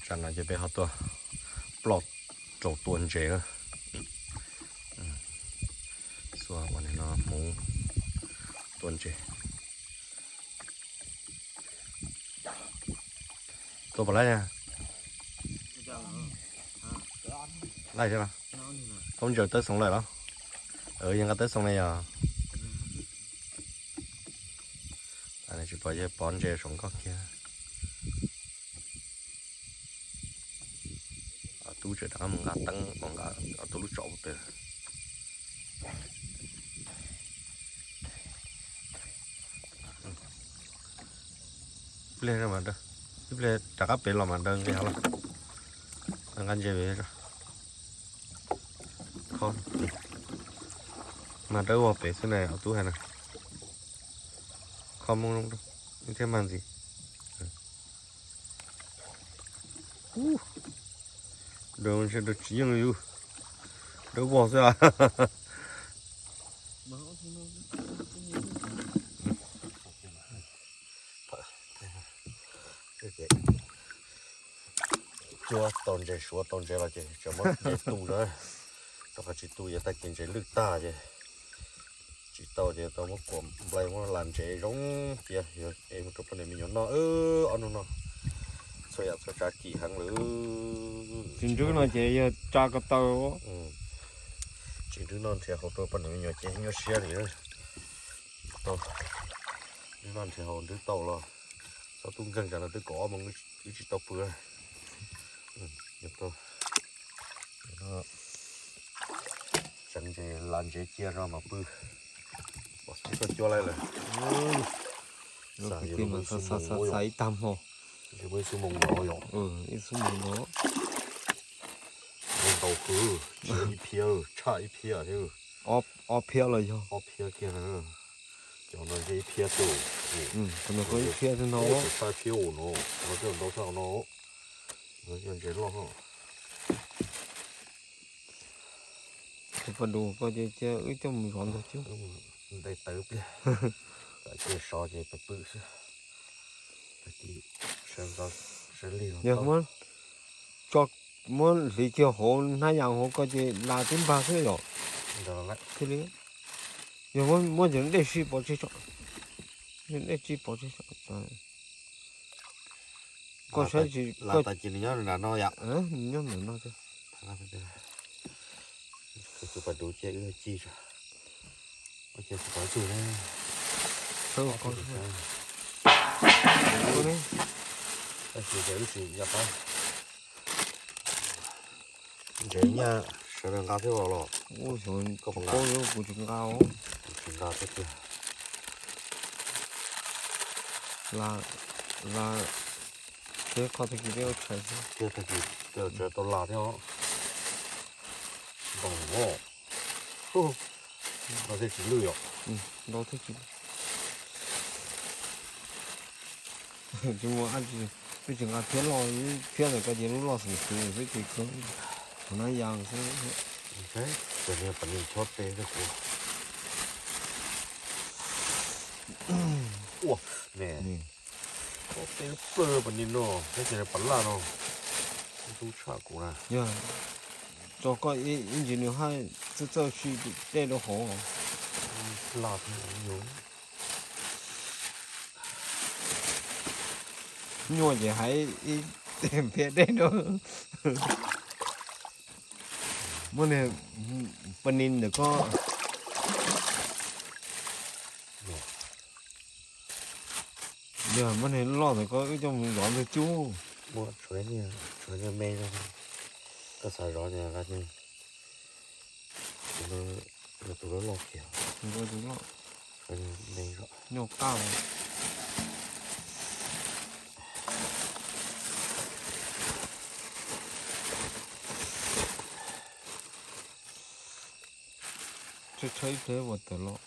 Tam no ces peb ho tuaj ploj rau tua ntses na. Xuas ua no hmoov tua ntses. Tua puas laib na? Laib thiab los? Koj ntsaws tawb xoo lawm los? Yog nqa tawb xoo ne yog. Tsis pom, yog pov ntses saum nkoj kiag. Tub tseem rov qab mus nqa teeb, nqa tub lub tsom pem. Ib pliag, ib pliag rov qab pem los mas daws nqi hov los. Nqa ntses pem. Mas dawb vog pem xwb na, tub hais na. Kho moo zoo, ib thiab mag ntxiv. Daws ntshe daws tsis yeej yus, dawb vog xwb. Cuab tau ntses, suav tau ntses los ces tseem muab ntses tu na. Rau qhov tsis tu ces tag kis ntses lwj tag ces tsis tau ces tau muab kuam nplai muab las ntses zoo cia yuav es mus rau poj niam me nyuam noj ob hnub no. Txhua yam txhua tsav kim heev lawm. Tsis nrwb no ces yog tsa ko taw. Tsis nrwb no nrhiav hauv rau poj niam me nyuam ces nyuaj siab li. Tau, nrwb no nrhiav hauv nrwb tau los txhob tub nkeeg tsam no twb kaum ob moos wb tsis tau pw. Tseev ntses las ntses cia no mas pw. Pom xib koj cuab laij lawm. Xav ib tag hmo. Ib xub moos no yom. Ib xub moos no. Ntau hwv, tsis ib phiab, tshaj ib phiab thiab. Ob phiab los yog ob phiab kiag na. Cov no ntshe ib phiab xwb. Ib phiab xwb no. Tshaj phiab ub no, no twb ntau tshaj no. No yog ntses loj. Kuv pab dub koj ces cia wb coj mus zov ntag cub. Nte tawv pliag, txawm cia sov ces pw xwb. Yog muab, muab hliv kiag hauv hnab yas hauv ko ces las tib npag xwb yom. Thiaj li, yog muab cov dej sib pov tseg tso, dej sib pov tseg tso. Koj saib tsis, nws nyob ntawm no thiab. Tus pas duv cia wb ci tso. Tab sis ces wb tsis nco qab. Ntses nyaj sawv daws nqa thiab los los. Koj puas nqa? Kuv tsis nqa. Kuv tsis nqa thiab tiag. Las, las, thiab kho tag kis peb ua tshais xwb. Thiab tag kis peb ua tshais tau las thiab os. Ntau os. Ntau thiab tsis lwj os. Ntau thiab tsis lwj. Tsis muaj, peb tsis nqa phiab loj, phiab ntawm ko ces lub loj xwm xwm xwb ces kawg, qhov no yas xwb. Cov niag pas nis chob teb rau kuv. Ua, ne, chob teb plaws pas nis no, tab sis pas laj no, tub tshaj kuv na. Yog tso koj ib ntsis nws haj txawj txawj si dej rau hauv. Laj thiab yus. Nyuaj ces hais ib phiab dej rau. Muab niag pas nis ntawm ko. Yog muab niag loj ntawm ko wb coj mus zov ntawg cub. Muab tshuav niag me no, koj xav zov ces nqa niag, tus loj loj kiag. Tus loj, tus loj. Nyuaj qaj. Tshawb tshawb ib pliag ua tawm los.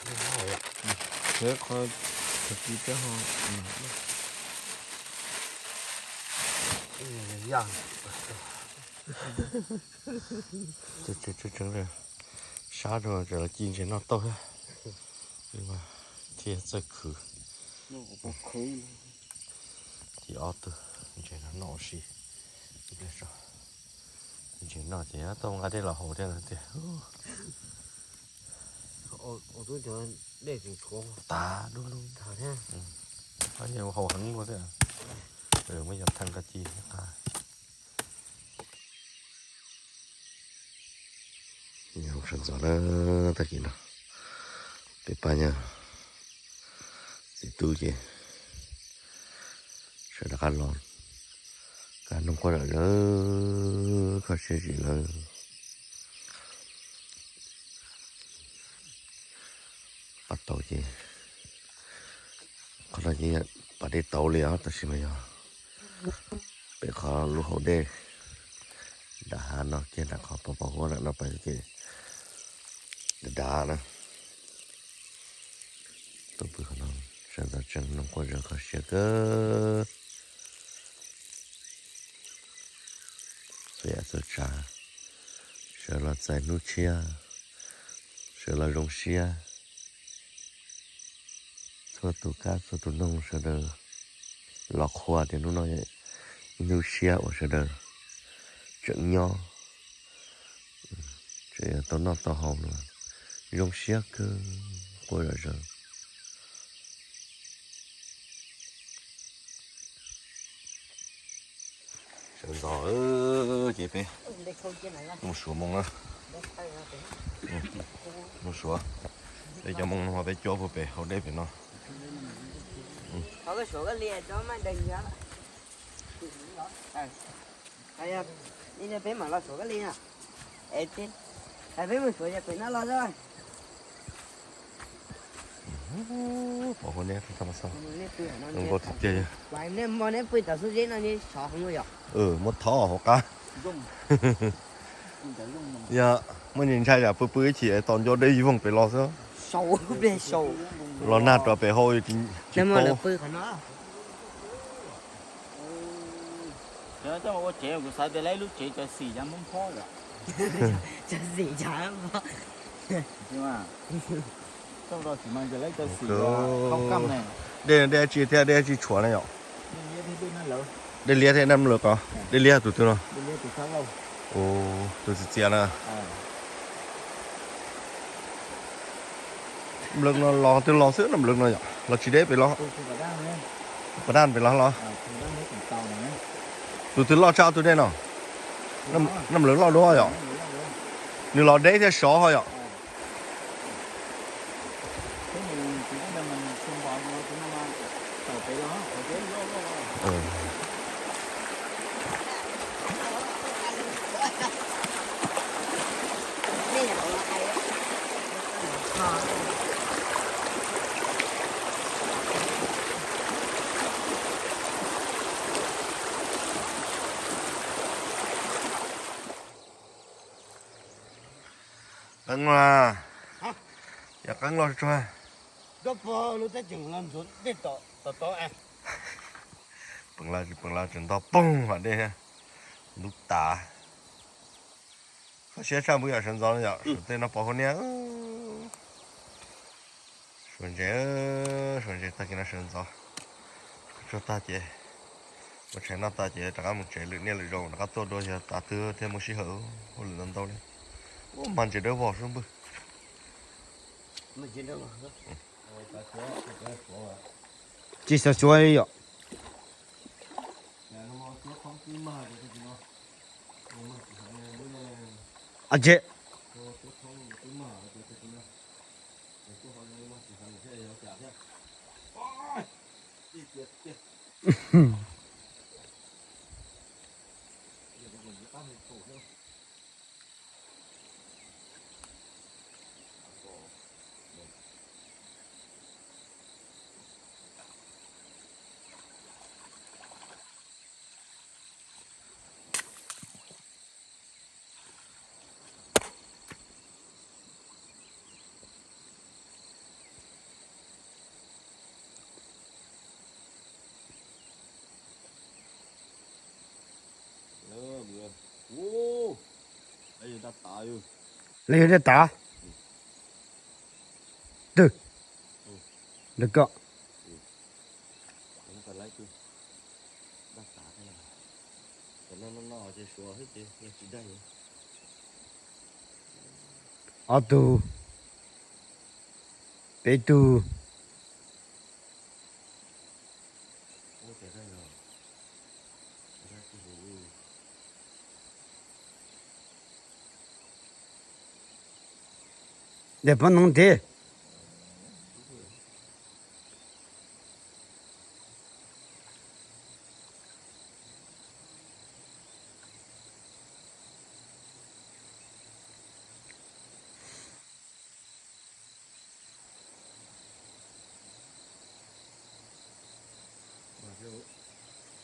Qhov, qhov kis peb ho, tseeb, sab rau tseem los ci ntses noj tau thiab. Thiaj txawj khwv. Ci ob tug ntses no noj ua si. Ntses noj ces tau nqa dej los haus thiab no tiag. Tas dua lug. Haus heev ua thiab. Muab yog theej koj ci thiab qab. Sawv ntxov na, tag kis no peb pab nyab txiv tub ces sawv rov qab los, kaj hnub quaj zom zaws kho siab zim lawm. Pab tau ces qhov no ces pas dej tauv li os, tab sis mas yog pem qhov lub hauv dej dav hav no kiag nram qhov pos pos huab nram no pas ces dav dav na. Tuaj pw qhov no sawv ntxov tsees no quaj zom zaws kho siab kawg. Txhua yam txhua tsav, sawv los txais hnub tshiab, sawv los zoo siab. Txhua tus kab txhua tus noog sawv daws los qhuas tias hnub no ib hnub siab uas sawv daws tseem nyob, tseem yuav tau noj tau haus no, zoo siab kawg, quaj zom zaws. Sawv ntxov ces peb mus suav moo na. Mus suav, peb cov moo no mas peb cuab puag pem hauv dej pem no. Peb mam los suav koj li na. Peb mus suav pem no los. Pom hauv nej thaj ma xaj, zoo nkauj tiag tiag. Muab thov hauv qab. Yog muaj ntshai yam pw pw ib chim es tos nco dej voog pem los xwb. Los nag rov pem hauv tsis paub. Ua tsev kuv xav tias lawv lub tsev cov xim cov Hmoob Phob yom. Dej, dej tsi thiab dej tsi tshuav na yom? Dej liab thiab dej mlawv ko. Dej liab tus twg no? Tus txiv txias na. Mlawv no los twg los xwb no, mlawv no yom, los tsis deb pem los? Pas daj pem los los? Tus twg loj tshaj tus dej no? Naj mlawv loj dua yom? Nws los deb thiab sov ho yom? Qeeb los, yog qeeb los tsuag. Peev lawv tseem ntog poog vam dej, ntub tas. Kho siab tshaj npwb yom, sawv ntxov no yom, sawv tej no pos huab niab. Suav ntses, suav ntses tag kis no sawv ntxov. Tsuag tag ces ua tshais noj tag ces rov qab mus tsev, lwm niaj lwm zaus rov qab tuaj dua yog tav twg thiaj muaj sij hawm, hauj lwm ntau ntau li. Ua mag ntses dawb vog xwb npwg. Tsis xav suav li yom. Ab tsi. Lawv yog dab tas. Twg? Ntawm ko. Ob tug, peb tug. Dej pob noog ntej.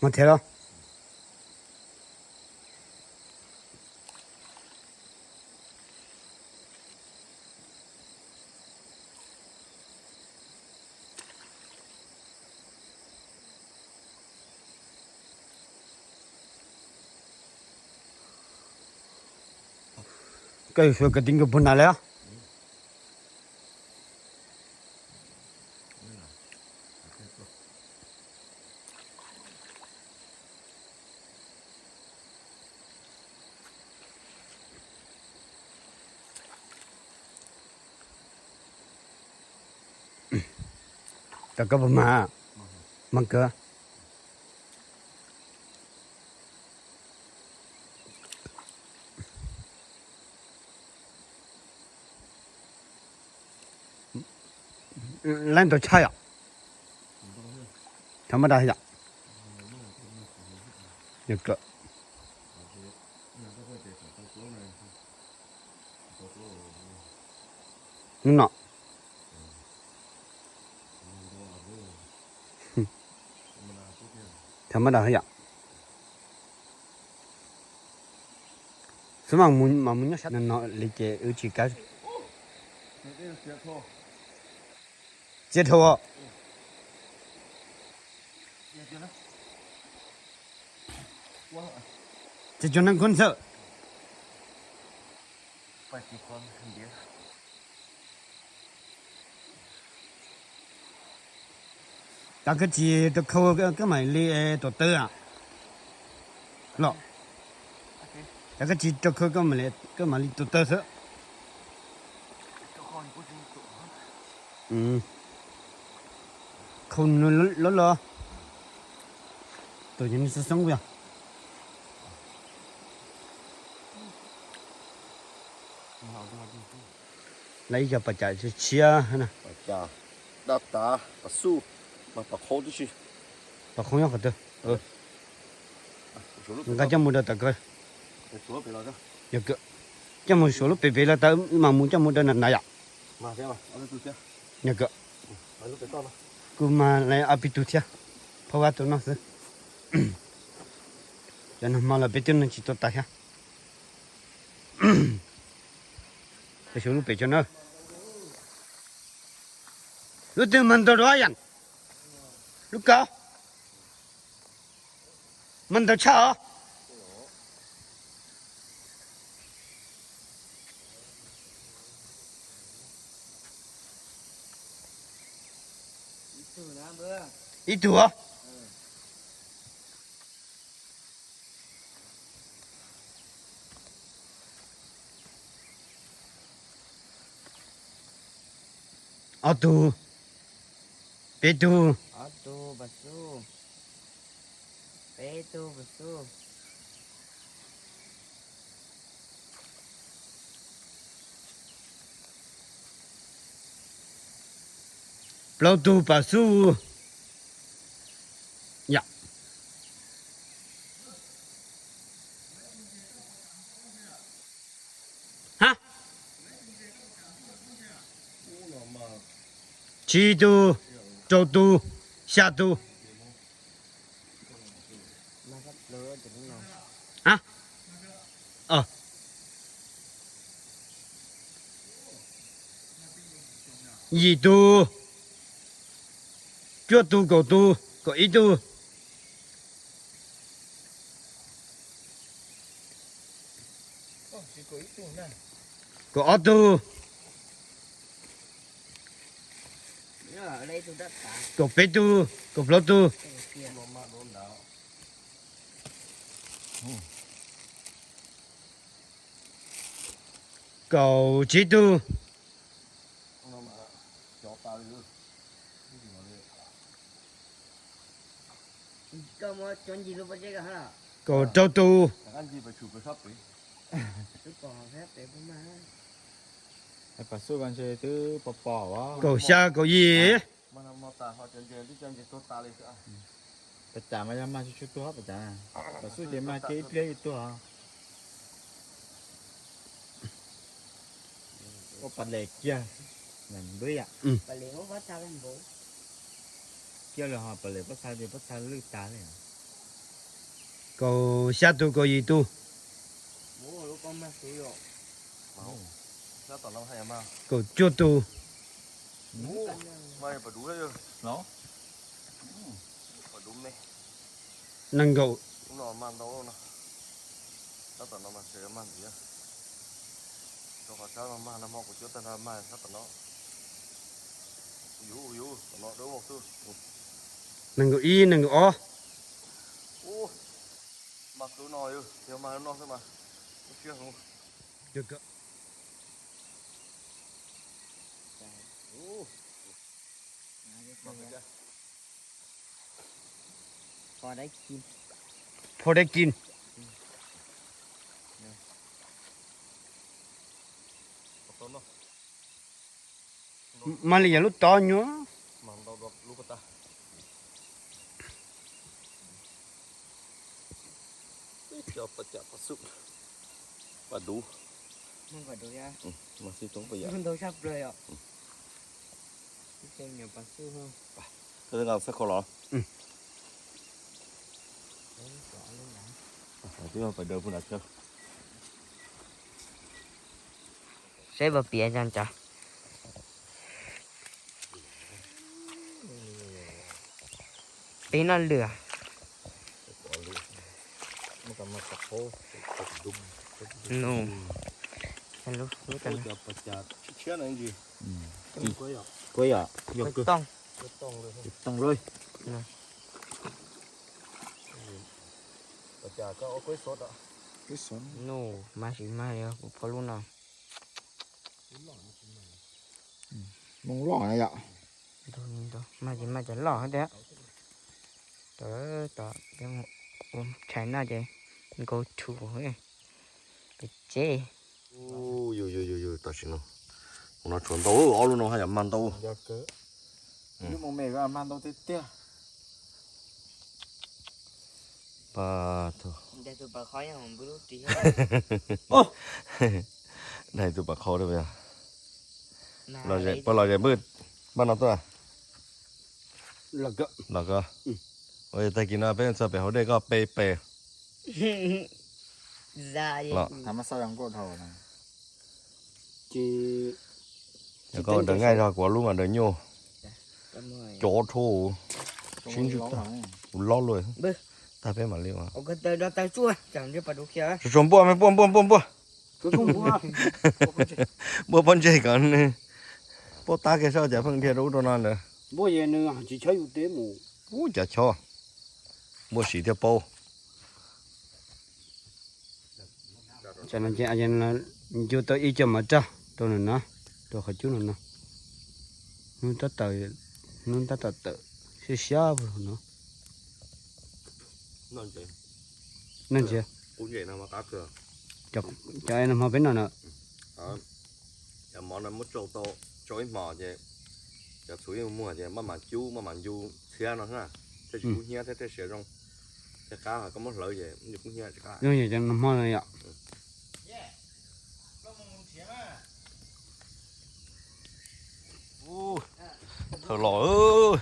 Mas thiab los. Koj yuav suav kawg tib nkaus puag nram lawm. Tom koj puas mag? Mag kawg. Lab ntau tshaj yom? Thaum maj das yom? Yog kawg. Hnub no. Thaum maj das yom? Xwb mas mus nyob sab no li ces wb tsis kav. Txiav dhau. Ces cov neeg kub ntxawm. Tam koj tsis rau khau koj mam li tuav taw los. Tam koj tsis rau khau koj mam li tuav taw xwb. Khau nws loj loj. Tus yog nws xoob xoob yog. Lawv ib co pas cas tshiab na. Dab tav, pas xuj, mas pas qhoob tib si. Pas qhoob nyob qhov twg? Nqa coj mus rau tom ko. Yog kawg. Coj mus suav lub pem pem los tau, wb mam mus coj mus rau nram nrad yom. Yog kawg. Kuv mas lawv ob peb tug thiab, phauj Vaj tus no xwb. Cov no hmo los peb twb noj tsis tau tas thiab. Peb suav lub pem tso na. Lub twg mas ntau dua yam? Lub ko. Mas ntau tshaj os. Ib tug os. Ob tug. Peb tug. Plaub tug pas xuj. Yam. Ha. Tsib tug, rau tug, xya tug. Ha. Yim tug, cuaj tug, kaum tug, kaum ib tug. Kaum ob tug. Kaum peb tug, kaum plaub tug. Kaum tsib tug. Kaum rau tus. Kaum xya kaum yim. Pas cas mas yog mag tsis tshua tuag pas cas, pas xub ces mag kiag ib pliag yeej tuag. Ua pas les kiag, npwb yam. Kiag lawm ho pas les pob txha ces pob txha lwj tas li. Kaum xya tus kaum yim tus. Kaum cuaj tus. Nees nkaum. Nees nkaum ib, nees nkaum ob. Phua dab kis. Mas li yog lub tod nyuaj. Saib puas piav zoo cas. Peb noj lwm. No, lub, lub, kuv yom, yog tooj, tooj lawm. No, mas tsis mag li kuv pom lub no. Moo loj yom. Mag tsis mag cov loj tiag. Tom, tom peb mus ua tshais noj ces go to pem tsev. Tam sim no, no tshuav ntau, ob lub no haj yam mag ntau. Lub moo me mag ntau tiag tiag. Daig tus pas qhov, daig tus pas qhov. Pab los zem npwj, npaj no tuaj. Los ko. Ua tag kis no peb txog pem hauv dej koj pe pem. Yog koj daws nqaij zog kuv lub mas daws nyuaj. Cov rho sib ntswj tag, kuv lob luaj. Tag peb mam li. Tsuas tsuas npuaj me, npuaj npuaj npuaj npuaj. Npuaj pob ntseg kom nws pob tab kiag saib cas pheej dhia rau ub rau no ntawd. Ub, cas chob, npuaj siv thiaj paub. Ncu tau ib co mov raj rau nws no, rau qhov cub no no. Hnub tab tom, hnub tab tom tawm siab siab no. Noj ntses. Cov no hmo peb noj no. Cov mov no muab tsau tau, tsau ib hmos ces cov txhuv yeej muag ces maj mam cub maj mam ncu txhiab no na, thiaj tsis kub hnyiab thiab thiaj siav zoo. Thiab qab koj muab hlawv ces kub hnyiab tsis qab. Zoo yam cov no hmo no yom. Thaws los,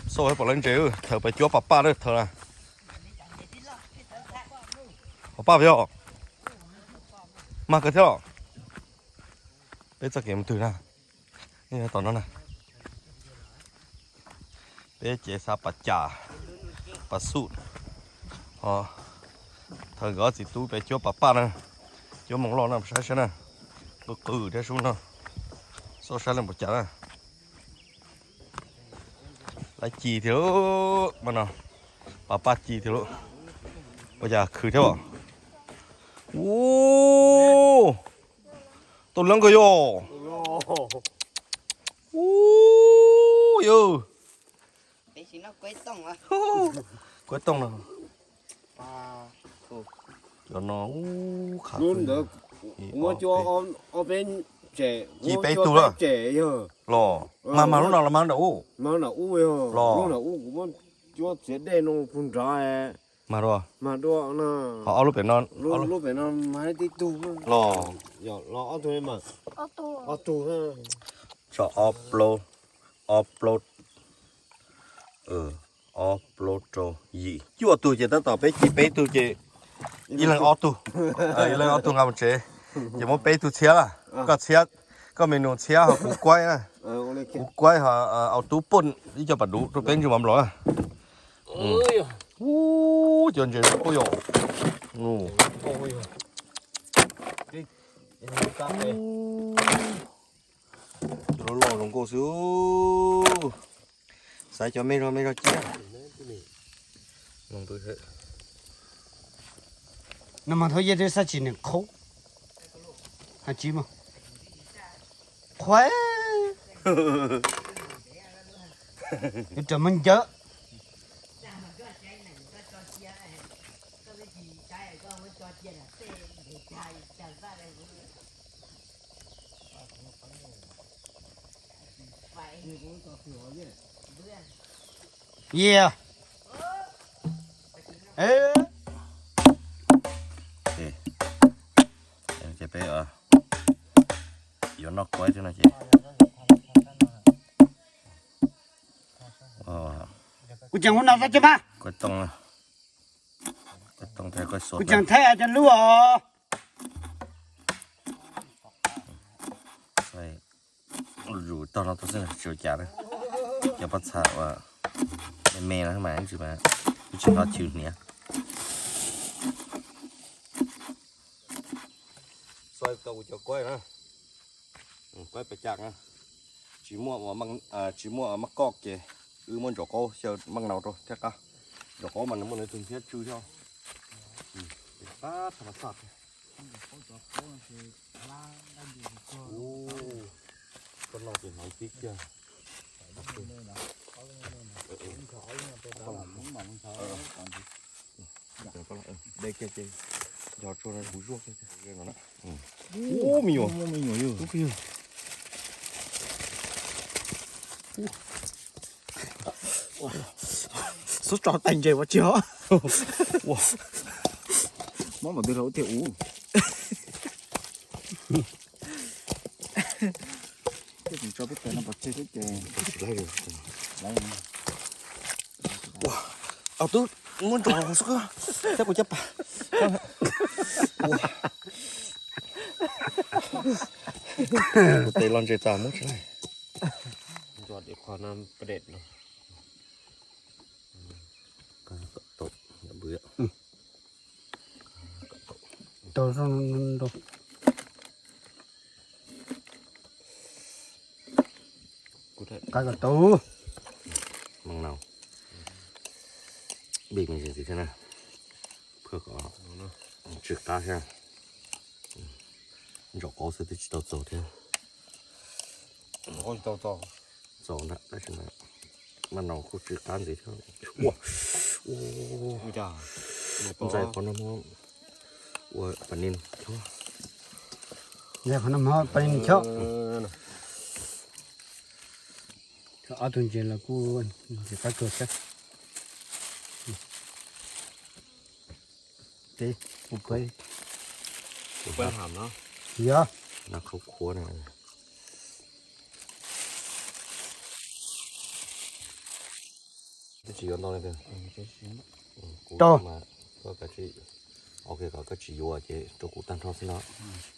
xauj pom lawv ntses, thaws pem cuab pas paj na thaws na. Pas paj yog mag kawg thiab los. Peb txoj kev mus twg na? Tom no na. Peb ces xa pas cas, pas xub. Thaws nkawd ob txiv tub pem cuab pas paj na. Cuab moos loj no saib saib na, qw qw thiab sub no, xauj saib leej puas cas na. Lab ci thiab lub mas no, pab pab ci thiab lub. Ua cas khwv thiab os. Ua, tau leeb kawg yog. Ua, yog. Kuv tooj no. Cov no, ci peb tug lawm. Los mas, mas lub no los mas nram ub. Los, mas dua. Ho ob lub pem no, los, ob plaub, ob plaub, ob plaub rau yim, cuaj tug ces tab tom peb ci peb tug ces ib leeg ob tug, ib leeg ob tug nqa mus tsev, ces muab peb tug txhiab lawm. Koj txhiab, koj me nus txhiab ho kuv kuaib na, kuv kuaib ho au tub poj ib co pas duv rau peb ntsw mov nplaum na. Ub, cov ntses zoo nkauj yom. Cov loj loj zoo nkauj xwb. Xaiv cov me zog me zog ciab. No mas thov yej twb xab tsis niam qhaub. Hais tsis mas qhuav, yuav raws muab ncawb. Yia. Ces peb yuav noj kuaib xwb no ces. Kuv tseem hu no tau ces mas. Kuv tseem thaij cov lub os. Zus tog no tau xwb tsis ua cas na. Cov pob txha uas me me no mas tsis, tsis hnov chwv hniav. Xaiv tau kuv cov kuaib na, kuaib pes cas na, tsis muaj, tsis muaj maj koj ces wb muab ntsaum qaub xyaw maj nau rau thiaj qab. Ntsaum qaub mas nws muaj nws tus thiab tsw thiab. Qab thas mas xaj thiab. Koj noj ces hnov tib kiag. De kiag ces nco tsuag kuv zuaj kiag. Ub, me nyuam, me nyuam yog. Xub tso tais ntses ua tsi os. Mob npaum twg los ua tiag ub. Tso peb tais no pov tseg xwb ces. Tsis laib li. Ua, au tub, muab ntsos xwb thiab kuv caj pas. Kuv tes los ntses tas muab tsis laib. Ntsos dim qhov no pem no. Tau, tau. Qab kom tau. Maj nau. Npij me ntsis thiab na. Phaj kom tsw qab thiab. Ntsaum qaub xwb twb tsis tau txaus thiab. Txaus ntawm tab sis mas maj nau kuj tsw qab ntxiv thiab. Ua, ntxais qhov no ua pas nin chob. Ntxais qhov no ua pas nin chob. Ob tug ntses los kuj ntses qab tuag thiab. Tes, kuv pab. Kuv pab ham no. Yog. Nab qhaub khuab na. Twb tsis yuav ntau li. Kuv mas koj kav tsij, ok, kom koj tsis yuav ces rau kuv tag nrho xwb no.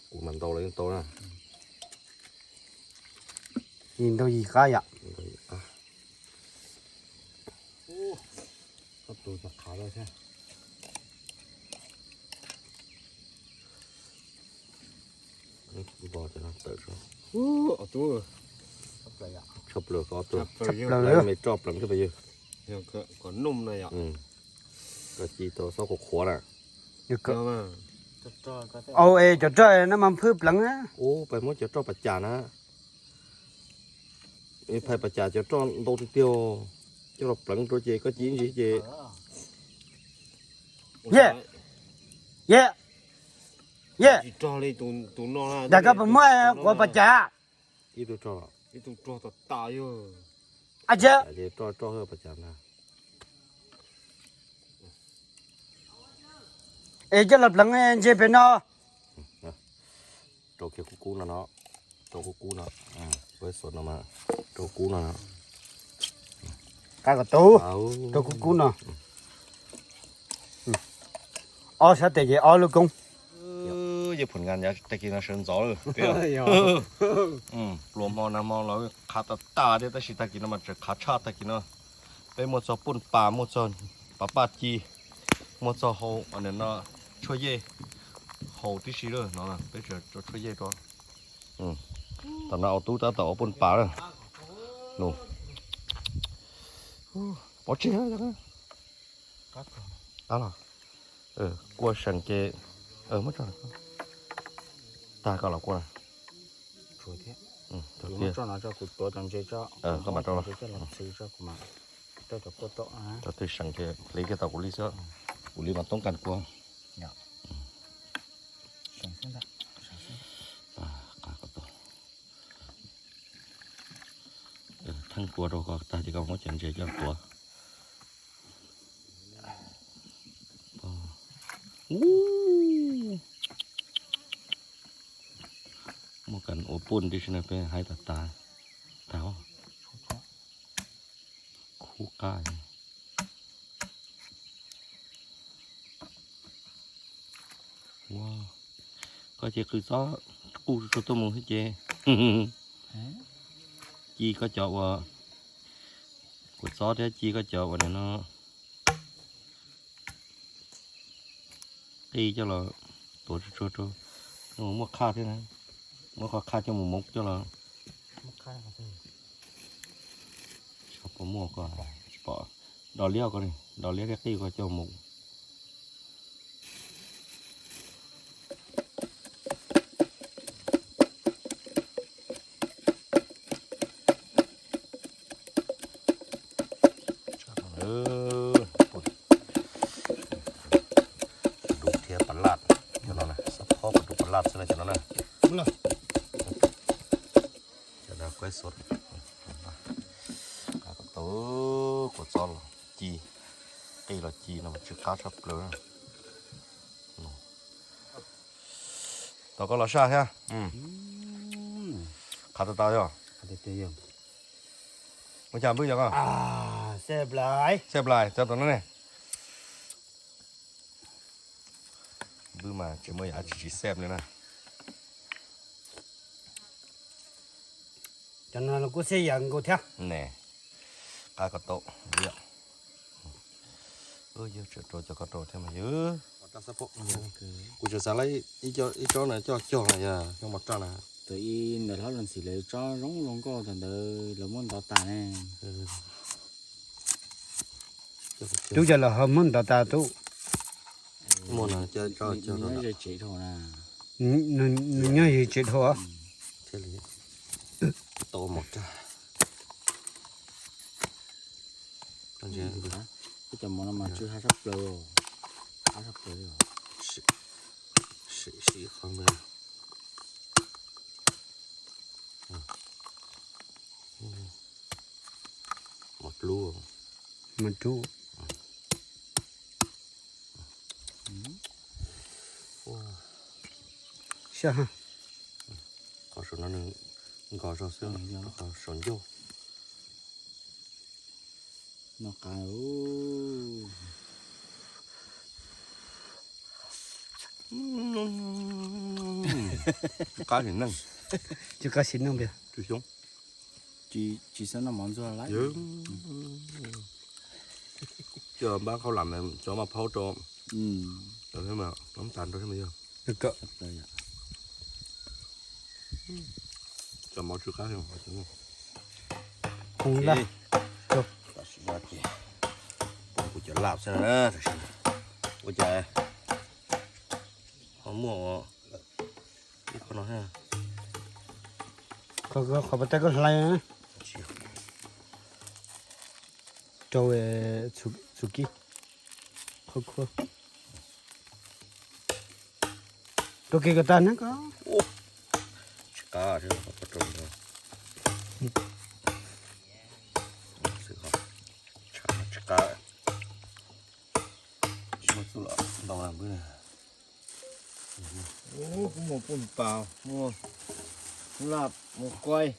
Kuv mas ntau los yeej tau na. Yim ntau yim qab yom. Ntau yim qab. Koj tus mas qhav lawm thiab. Npog cov no tawm tso. Ub, ob tug. Tshaj plaws koj ob tug. Tshaj plaws. Pleev me roj pleev thiab pab yawg. Kom num no yom. Koj ci tau xob qhuav qhuav na. Au, es cov roj no mas phwj pleev na. Ub, pais muab cov roj pas cas na. Phais pas cas cov roj ntau tiag tiag. Coj los pleev rau ces koj ci ib ntsis ces. Ye, ye, ye. Dag koj puas muaj quav pas cas? Ib tug rog, ib tug rog tas tas yog. Ab, roj roj pas cas na. Es coj los pleev ntses pem no. Rau kiag kub kub no no, rau kub kub no, peb xuas no mas rau kub no no. Qab kom tau, rau kub kub no. Ob sab tes ces ob lub koob. Yog phom nkas tag kis no sawv ntxov lawm. Pluas hmo nag hmo los qhav tas tas thiab tab sis tag kis no mas tseem qhav tshaj tag kis no. Peb muaj txog pooj pas, muaj txog pas paj ci, muaj txog hau no tshuaj yej haus tib si lawm no, peb tseem tso tshuaj yej rau. Tam no au tub tab tom ua pooj pas lawm. Nus. Pov tseg. Qab los. Kua seem ces muab tso. Tag koj los kua. Koj mam rau los. Rau twg seem ces hliv kiag tau kuv li xwb. Kuv li mas toob kas kua. Theej kua rau koj tag ces koj muab cov ntses coj tuav. Muaj kas ua pooj tib si no peb haib tas tas. Tag. Khub qab. Koj ces qws txob quj tsuag tuaj mus xwb ces. Ci koj cov uas, kuv txob thiab ci koj cov uas nim no qij coj los tuav tsuag tsuag rau. Muaj qhaj thiab na, muab qhov qhaj coj mus mov coj los. Tsis pom muaj ko, tsis pom. Dos liab ko, dos liab thiab qij ko coj mus. Dub thiab pas laj cov no na, xob phob pas dub pas laj xwb na cov no na. Cov no kuv xov, tau kua txob los ci, qij los ci no mas tsw qab tshaj plaws. Tau koj los saj thiab. Qhav tau tau yog. Ua cas npwb yog koj? Xeb lais, xeb lais, tso tom no ne. Npwb mas tseem muaj yam tsis tsis xeb li na. Cov no los kuj xeb yam nkaus thiab ne. Qab ko tau, yog tseem rau cov ko rau thiab mas yog. Kuv tseem xav ib tsob na coj cog na yog xyoo mos raj na. Tus ib ntawm hlob los ntxim lawv tsob zoo zoo nkauj thaum ntawd lawv muab ntov tas ne. Tub cov los ho muab ntov tas tub. Muaj no coj cog no. Nws nyob yig tsev dhau. Thiaj li tau mos raj. Cov mov no mas tsw qab tshaj plaws, qab tshaj plaws li. Sim qhov npawg. Mos dlub. Mos dlub. Siab ha. Qhov saum no nws nkos zog xwb, qhov saum ncauj. No qab. Qab sim neej. Tsw qab sim neej tiag. Tsw xyoob. Tsis xav noj mov ntxuag lawm. Coj npab khaub lam cov maj phaub rau. Cov thiab mas noj tas rau thiab mas yog. Kawm. Cov mov tsw qab. Tam sim no ces pon kuv cov laj xwb na, tam sim no ua cas ho muaj ib qho no. Qhov pas tas koj hlais na. Rau txhua kib qhov khuab. Rau kev kom tag na koj. Tsis qab, tsis qab. Tsis muaj txuj los ntau na. Kuv muaj poj pas, muaj laj, muaj kuaib.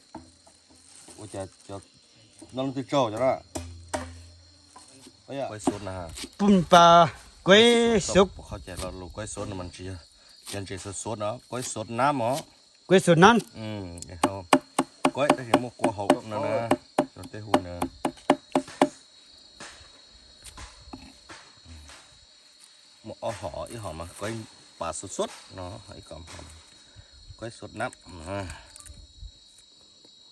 Ua cas cov no leej twg tsaug cov na? Kuaib xuav na. Poj pas, kuaib xuav. Qhov cas los lus kuaib xuav no mas tsis yog, yog ntses xuav xuav no, kuaib xuav nab mos. Kuaib xuav nab. Kuaib tab sis muaj kua hauv no na, rau tej hu na. Muaj ob hom, ib hom mas kuaib pas xuav xuav no, ib hom kuaib xuav nab.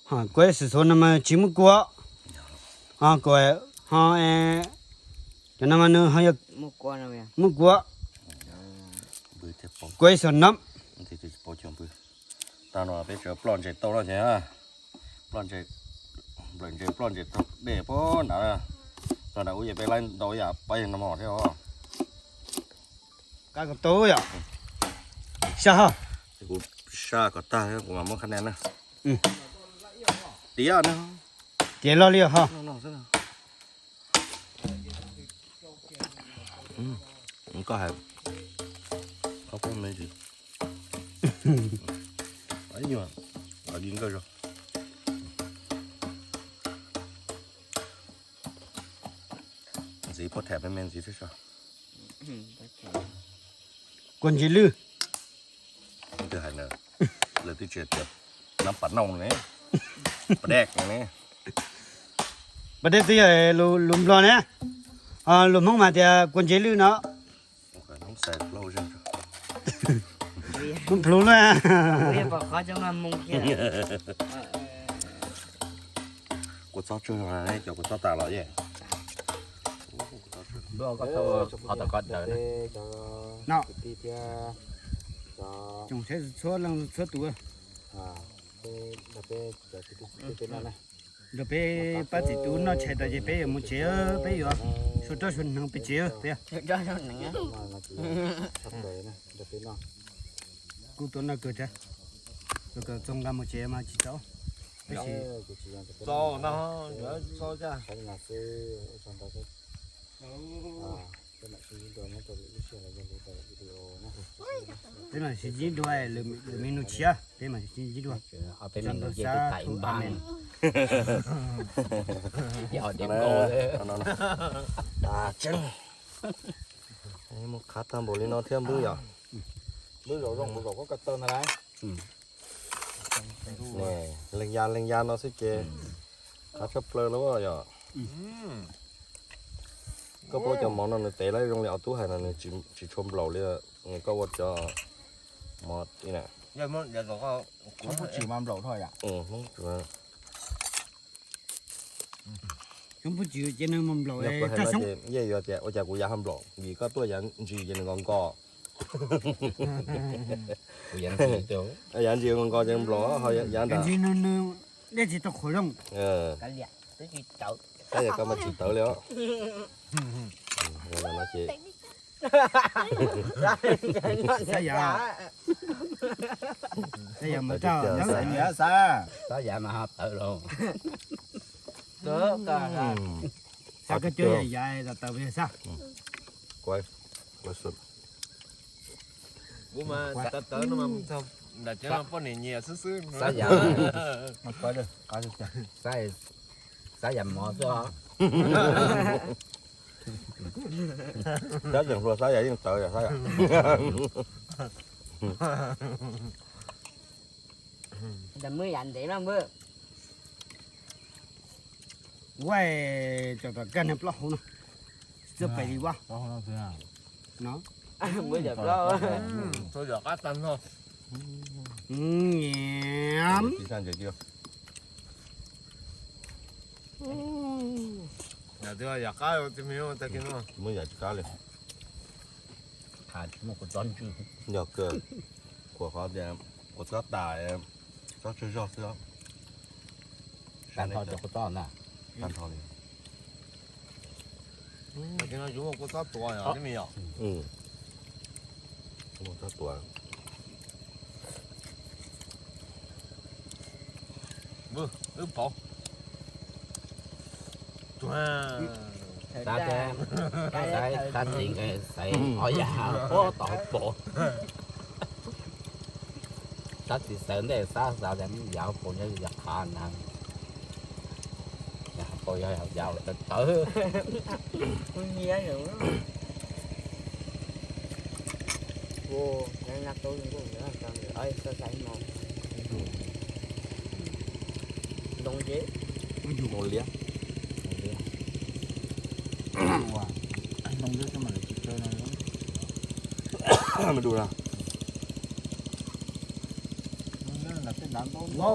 Ho kuaib xuav xuav no mas tsis muaj kua. Ho kuaib, ho cov no mas nws ho yog muaj kua. Kuaib xuav nab. Tag no peb tseem ploj ntses tau no ces, ploj ntses, nplawm ntses ploj ntses tau dej puag nrad, txog nram ub ces peb laib ntau ib yam pab yawg no mos thiab os. Qab kom tau yom. Saj ho. Kuv saj kom tag kuv mam muab qhab na. Tiav na. Tiav loj li ho. Koj hais, koj pub me ntsis. Ib nyuag, di nkawj zog. Ntxiv puab tham me me ntxiv thiab sas. Kua ntsis lwj. Twb hais na, lawv twb tsis tias nab pas nauj ne, pas dej ne. Pas dej twb yog lus Nplog ne, lus Hmoob mas tias kua ntsis lwj no. Hmoob plhus lawm. Kua txob tsawg, cov kua txob tas los ye. Qhov tom koj daws. No, tsoom saib txhua leej txhua tus. Nrog peb pab txiv tub noj tshais tas ces peb yuav mus tsev, peb yuav suav roj suav hneev pem tsev peb. Kuv tuav noj kawg thiab, yuav kom txog nqa mus tsev mas tsis tau. Tab sis peb mam sib ntsib dua, lwm me nus tshiab peb mam sib ntsib dua. Tso nrog xav thu amen. Tseeb, muaj qhab tag npaum li no thiab npwb yom. Npwb zaum zoo mus zaum koj ko taw ntag lauj. Leej ya leej ya no xwb ces qab tshaj plaws lawm yom. Koj pub cov mov no nws tev lawm, zoo li ob tub hais no nws tsis tshua nplaum li. Koj ua cov mov ib na. Yeej yuav tias ua cas kuv yav ho nplaum vim koj tuaj yav ntsis ces nws nkos nkos. Yav ntsis nkos nkos ces nplaum ho yav nram. Tab yog koj mas tsis tawv li os. Xab yav mas ho tawv lauj. Xab koj cuab yav yav tawv tawv xab. Kuv mas tawv tawv no mas txog nram tsev no poj niam nyiam xwb xwb. Xab yav mov xwb os. Xab yeem hluas xab yav yeej tawv yom xab yom. Vaj, cov tom kaj niag plaub hau no, txawj pem li vaj no. Txhua yam qab tag nrho. Nyiam. Yam twb yam qab tsis muaj qab li. Yog kawg, khuam qhov tias khuam txob tas, txob tsawg zog xwb. Tag nrho cov kua txob na. Tag nrho li. Tsis muaj kua txob tuav, tsis muaj txob tuav. Wb pauv. Xav, xav tsis nkees xaiv ob yam puag tom hauv paus. Xav tsis xaiv ntej, xav xav tias yam hauv paus nyob yam qhav na. Yam hauv paus yog yam tawv tawv. Ntoo liab. Ntoo liab xwb mas lawv tsis kaw no.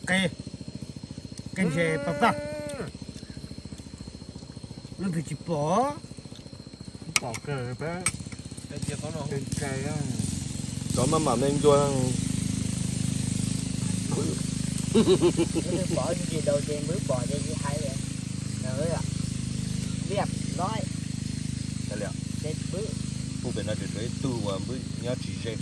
Qe, qe ntses paj paj. Leej twg tsis pom? Pom kawg peb. Cov maj mam me ncua. Pom tsis daus ces npwb pom ces tsis hais li. Liaj loj. Hu pem no tseem tshuav ib tug uas npwb nyob tsis ze.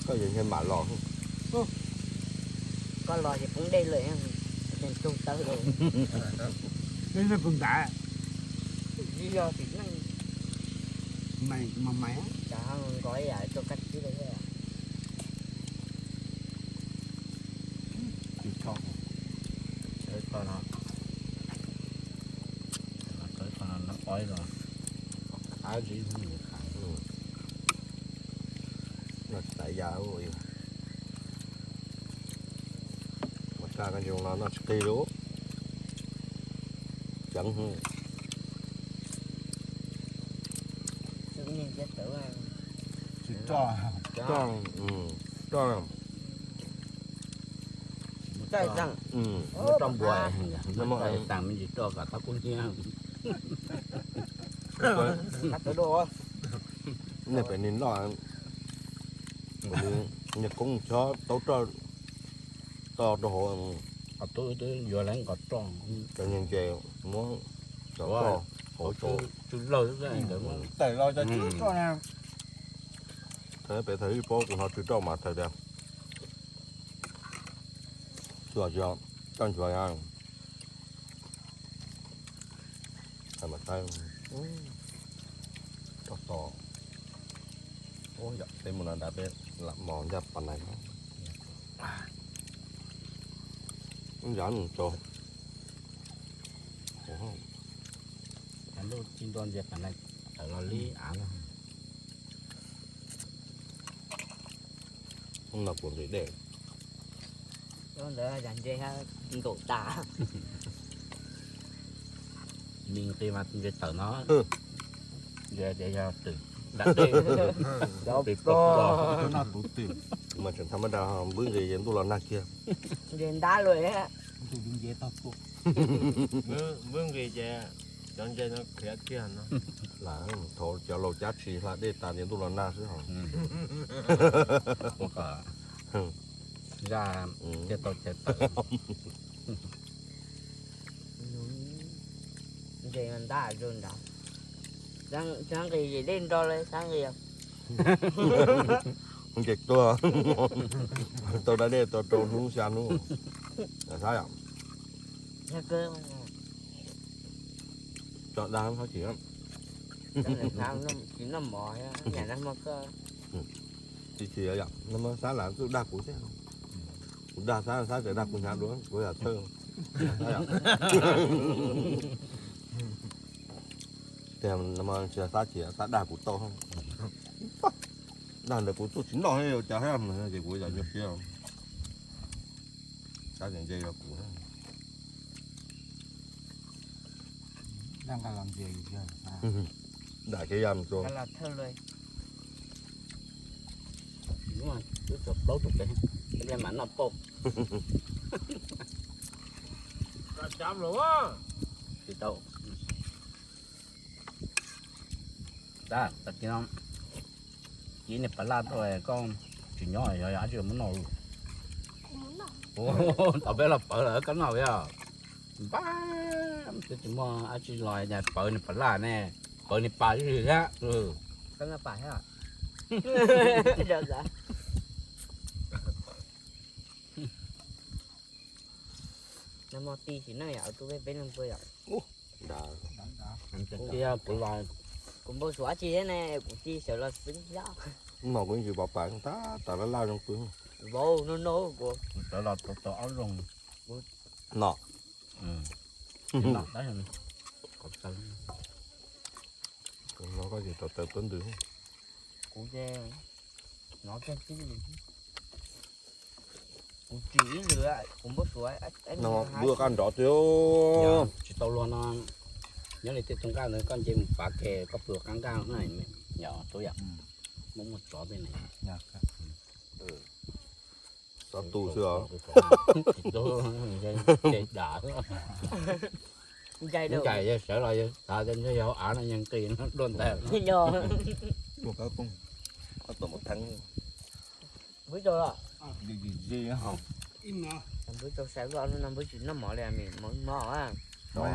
Koj yuav nyiag mam los. Koj los ces poob dej lawm, tug tawb lawm. Dej ntawd puas ntab? Tsis yog tim neej. Mas mas, tsam nkaus ib yam rau kab tsib li thiab. Tsis tshua, sawv kho no, sawv kho no ob los, qab zib hnub nws khav. Noj tsis txaus ya. Ua kaj koj ntsia no noj tsis qig li. Ceev. Tsis roj, roj, roj. Muab roj npua, muab roj tas me ntsis roj kom tau kub hnyiab. Nej pem nws noj, nws koob chob taub roj to rau hauv. Qhov tub twb yuav lawv nqos roj, cov niag ntses muab cov roj hauv tsw lawg. Tawm los cov tsw roj na. Thaum pem thaum ib paub kuv hnov tsw roj mas thaum tias tsuas tsis toj nchuav na. Thaum mas saib roj to. Ua yom, peb mus no nrad peb lam mos ncaj pas nais. Ub, yam mus tso. Lub tsis nto ntsia pas nais tawm los li av no. Ub, no kuv nqis dej. Ntawd yog ntses nkaum tas. Me nqis mas ntses tawm no. Ntses ces yog twm nram dej. Cov pog noj tus twm mas tseem thaj mab da, npwb nqis ces ntuj los nag kiag. Ntses ntab lawm. Ntuj nce tog tuaj. Npwb nqis ces cov ntses no khiav kiag no. Lam thov cov laus cab tsis hla dej tas ces ntuj los nag xwb hos. Zaj thiaj tau chaw tawm. Ntses ntab zoo nrad. Xav nqis dej nrog lawv xav nqis. Nqis tuag, tau da dej tau rau hnub xya hnub. Saib yom. Tso dag hab chim. Tsis noj mov, tsis chim yom, noj mov xab lam txuj dag kuv thiab. Kuv dag xab, xab tseem dag kuv hnyav dua, kuv yam thawj. Tias xab chim, xab dag kuv tau. Dag ntawd kuv txuj tsis noj thiab, cas thiab ces kuv yam nyuaj siab. Xab tseem ntse rau kuv thiab. Dag nqa los ntsia yus thiab. Dam ces yam tus. Twb tsuas plaub tus pem, mam noj pauj. Tsis tau. Tag kis no, ci niag pas laj tuaj koj tsis nyob yog dab tsi muab noj. Tau peb los pawv lawm koj noj yog. Npab, twb tsis muaj dab tsi los pawv niag pas laj ne, pawv niag pas li thiab. Nag hmo ti tsis neej yom, tu peb peb leeg pua yom. Tias kuv los, kuv npau suav tsis thiab ne, kuv ti sawv los xwb yom. No kuv yeej tsis pom pas, tab tas laj laj zoo pw. Vauv no no kuv sawv los tau tau ob zoo. No. No koj tsis tau taws tuab ntws. Kuv ces no kiag tib li. Kuv tsis ib lwm, kuv npau suav. Bwj qab nrov tiag. Tsis tau luag no, nyob li tej tug nqaj ntawd koj nce mus pav ke koj pw qab nqaj na, yog tub yom. Muaj muaj tsov tej ne. Xov tu xwb os. Ncaim yog sawv los yog tav yog hauv av no yog nqis dua ntais. Npwb tau los? Npwb tau sawv los no, npwb tsis noj mov li, mov mov. Noj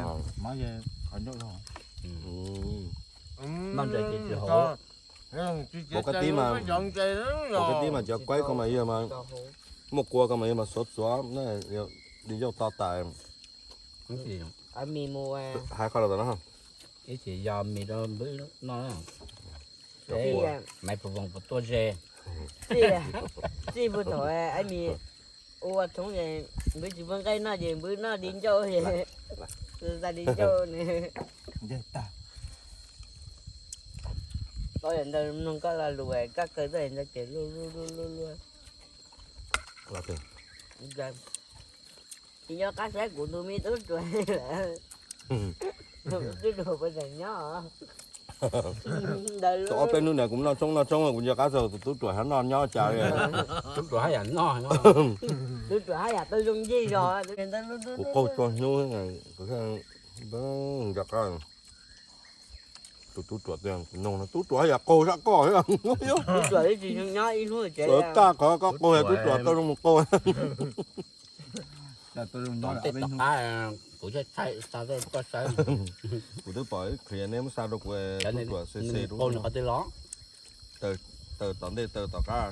ntses ces tsis hauv. Pom koj tib mas, pom koj tib mas cov kuaib koj mas yog mas, muaj kua koj mas yog mas xuav xuav, di ncauj to tas. Hais qhov los tom no. Ib txhis yog mis rau npwb noj. Maiv puas voos puas tuaj ze. Txij puag thaum ab mis ua tshoob es npwb tsis muaj nqaij noj ces npwb noj di ncauj es, xa di ncauj ne. Ntawd mloog koj lo lus koj kaw tuaj ntawd ces luag luag luag luag luag. Tsis nco qab saib kuv tus me tub ruam lawm. Tub ruam puas tseem nyob? Tau ob peb hnub na kuv noj tshoob noj tshoob kuv nco qab txog tus tub ruam hab noj nyob cas li. Tub ruam hab yam noj, tub ruam hab yam tau zoo ncig zog. Kuv qaug txhua hnub, kuv nco qab tus tub ruam tiag, kuv noog tub ruam hab yam qaug zaj koj. Tub ruam ib tsis nyob ib hnub tsev, kaj qhov koj qaug tub ruam tau zoo mus qaug. Tom ntej tom qab kuv thiaj thaij xa tuaj saib. Kuv twb pom ib qhia neb muab xa rau kuv, tub ruam xes xes rau qhov twg los. Taw tom ntej taw tom qab.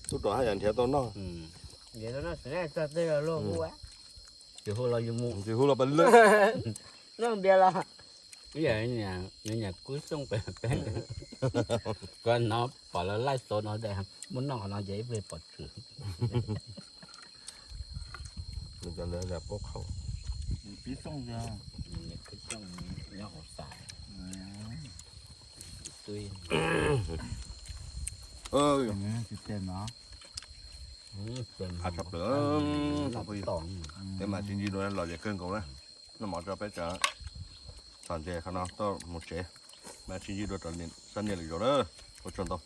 Tub ruam haj yam nrhiav tau noj. Nrhiav tau noj xwb txog twg los luag hu. Tsis hu los yus mus, tsis hu los pes lawm. Noj npias los. Ib yam li niam Kub Xyooj pem, koj hnov pom lawv laij xov no tias muaj noj qhov no ces ib pliag pom tshwm. Kub Xyooj nyob hauv xais. Tshaj plaws. Peb mam sib ntsib dua, los zem kawg nkaus na. Noj mov tso peb tso, txhom ntses qhov no tuaj mus tsev. Mam sib ntsib dua rau sab niaj lwm zaus na. Ua tsaug ntau.